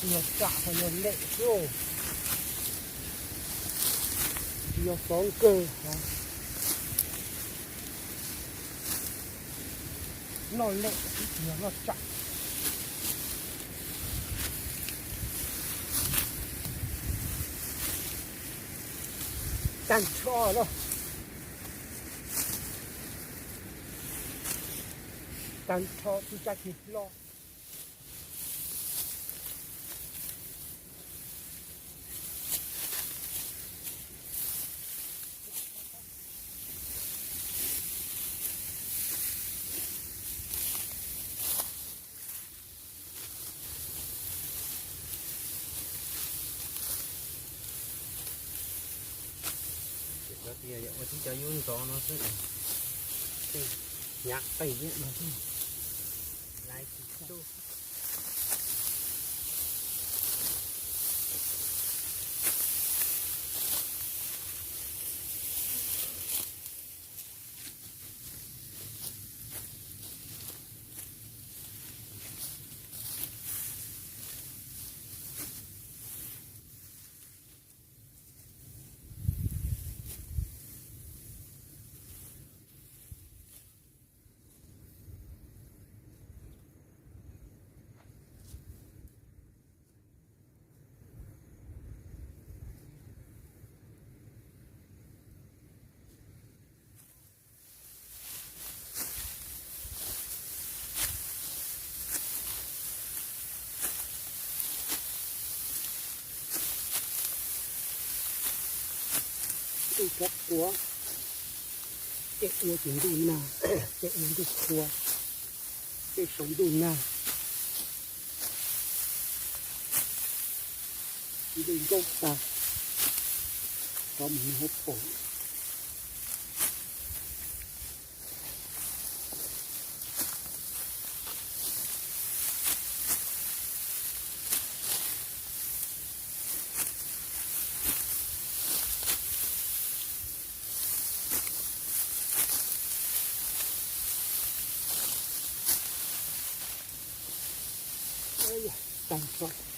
Yog tsam ho yog lem xwb, tsis yog xov kawg. Noj lem xwb tsis yog noj tsam. Tag nrho no, tag nrho tsis cab kiag loj. Tias ua tib cov yub ntxov no xwb, tej hnyav qeej liab no xwb, laiv tsis tuaj. Ntuj rov quav, tej ua ces ntuj nag, tej ua ntuj qhua, tej saum ntuj nag, ntuj nkaub tag, rov mus nag hauv paus. Tag nrho.